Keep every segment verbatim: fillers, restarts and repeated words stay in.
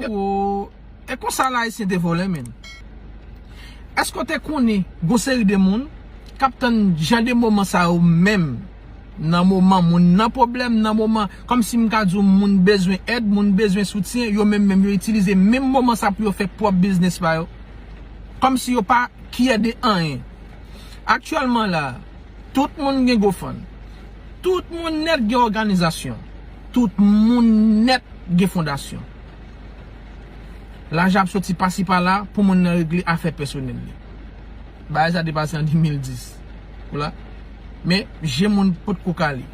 O, e konsa la Ayisyen te vole, men. Èske w te konnen gon seri de moun k ap tann jan de moman sa yo menm? Nan moman moun nan pwoblèm, nan moman, kòmsi m ka di w, moun bezwen èd, moun bezwen soutyen, yo menm menm yo itilize menm moman sa pou yo fè pwòp biznis pa yo. Kòmsi yo pa kyè de anyen. Aktyèlman la, tout moun gen GoFund. Tout moun nèt gen òganizasyon. Tout moun nèt gen fondasyon. Lajan ap soti pasi pala pou moun nan regle afè pèsonèl li. Bagay sa te pase an de mil dis. Ou la? Men, je moun potko kale.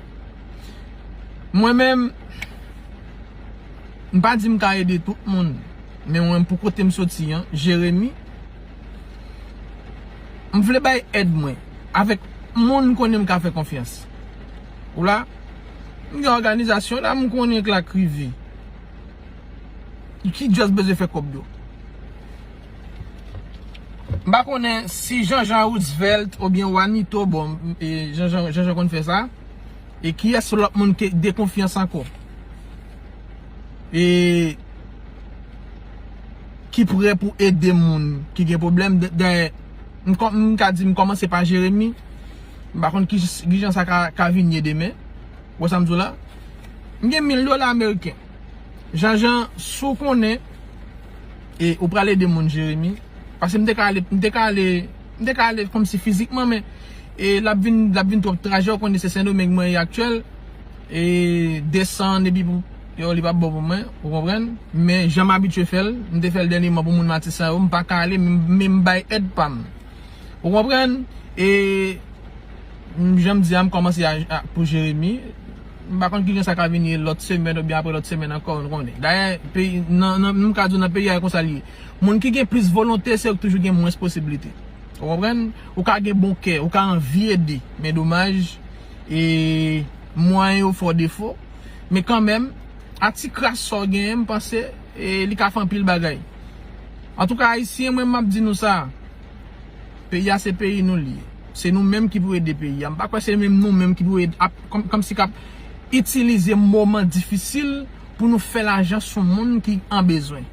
Mwen menm, m pa di m ka ede tout moun. Men mwen, pou kote m soti an, Jeremi, m vle bay èd mwen avèk moun m konnen m ka fè konfyans. Ou la? M gen òganizasyon la, m konnen k la k rive. Ki just bezwen fè kòb yo. M pa konnen si Jean Jean Roosevelt oubyen Juanito, bon, e, Jean Jean, Jean Jean konn fè sa. E kiyès lòt moun ke de konfyans ankò? E ki prè pou ede moun ki gen pwoblèm. Dayè, m kò-, m ka di m kòmanse pa Jeremi. M pa konn ki, ki jan sa ka, ka vin ye demen. Ou wè sa m di w la? M gen mil dola ameriken. Jean Jean, si w konnen, e ou pral ede moun, Jeremi. Paske m te ka ale, m te ka ale, m te ka ale kòmsi fizikman, men, e l ap vin, l ap vin twòp trajè, ou konnen se Sendomeng mwen ye aktyèl. E desann, epi pou, yo, li p ap bon pou mwen, ou konprann? Men, jan m abitye fè l, m te fè l dènyèman pou moun Matisan yo, m pa ka ale, men, men m bay èd pa m. Ou konprann? E, m, jan m di a, m kòmanse a, a, pou Jeremi. M pa konn ki jan sa ka vini lòt semèn oubyen apre lòt semèn ankò, nou konnen. Dayè, peyi, nan, nan, m ka di w nan peyi a, e konsa l ye. Moun ki gen plis volonte, se yo ki toujou gen mwens posiblite. Ou konprann? Ou ka gen bon kè, ou ka anvi ede, men domaj, e, mwayen yo fè w defo. Men kanmenm, a ti kras sa w genyen, m panse, e, li ka fè anpil bagay. Antouka, Ayisyen, mwen, m ap di nou sa. Peyi a, se peyi nou li ye. Se nou menm ki pou ede peyi a. M pa kwè se menm nou menm ki pou ede, ap, kòm, kòmsi k ap itilize moman difisil pou nou fè lajan sou moun ki an bezwen.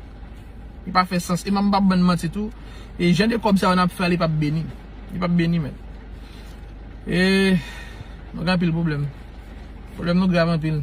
Li pa fè sans. E m p ap ban n manti tou. E jan de kòb sa yo n ap fè a, li p ap beni. Li p ap beni, men. E, nou gen anpil pwoblèm. Pwoblèm nou grav anpil.